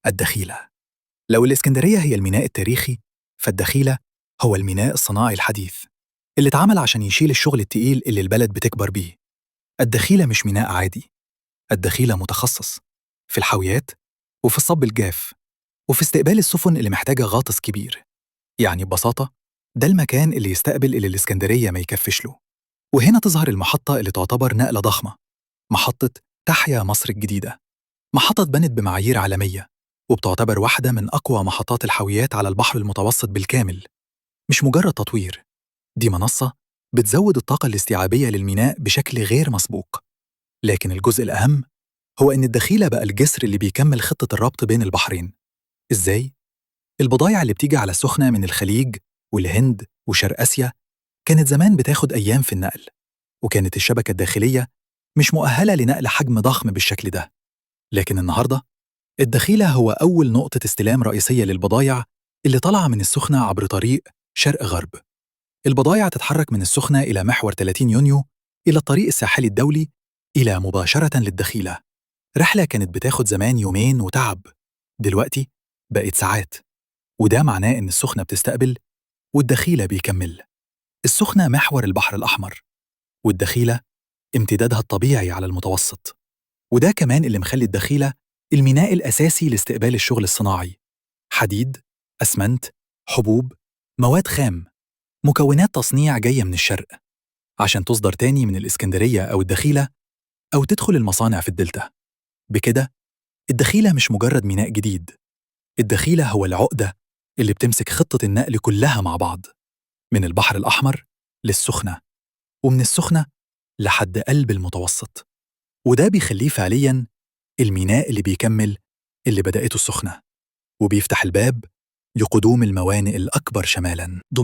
الدخيلة. لو الإسكندرية هي الميناء التاريخي، فالدخيلة هو الميناء الصناعي الحديث اللي اتعمل عشان يشيل الشغل التقيل اللي البلد بتكبر بيه. الدخيلة مش ميناء عادي، الدخيلة متخصص في الحاويات وفي الصب الجاف وفي استقبال السفن اللي محتاجة غاطس كبير. يعني ببساطة ده المكان اللي يستقبل اللي الإسكندرية ما يكفش له. وهنا تظهر المحطة اللي تعتبر نقلة ضخمة، محطة تحيا مصر الجديدة. محطة اتبنت بمعايير عالمية وبتعتبر واحدة من أقوى محطات الحاويات على البحر المتوسط بالكامل. مش مجرد تطوير، دي منصة بتزود الطاقة الاستيعابية للميناء بشكل غير مسبوق. لكن الجزء الأهم هو إن الدخيلة بقى الجسر اللي بيكمل خطة الربط بين البحرين. إزاي؟ البضايع اللي بتيجي على السخنة من الخليج والهند وشرق آسيا كانت زمان بتاخد أيام في النقل، وكانت الشبكة الداخلية مش مؤهلة لنقل حجم ضخم بالشكل ده. لكن النهاردة الدخيلة هو أول نقطة استلام رئيسية للبضايع اللي طالعة من السخنة عبر طريق شرق غرب. البضايع تتحرك من السخنة إلى محور 30 يونيو، إلى الطريق الساحلي الدولي، إلى مباشرة للدخيلة. رحلة كانت بتاخد زمان يومين وتعب، دلوقتي بقت ساعات. وده معناه إن السخنة بتستقبل والدخيلة بيكمل. السخنة محور البحر الأحمر، والدخيلة امتدادها الطبيعي على المتوسط. وده كمان اللي مخلي الدخيلة الميناء الأساسي لاستقبال الشغل الصناعي: حديد، أسمنت، حبوب، مواد خام، مكونات تصنيع جاية من الشرق عشان تصدر تاني من الإسكندرية أو الدخيلة أو تدخل المصانع في الدلتا. بكده الدخيلة مش مجرد ميناء جديد، الدخيلة هو العقدة اللي بتمسك خطة النقل كلها مع بعض، من البحر الأحمر للسخنة، ومن السخنة لحد قلب المتوسط. وده بيخليه فعلياً الميناء اللي بيكمل اللي بدأته السخنة، وبيفتح الباب لقدوم الموانئ الأكبر شمالاً.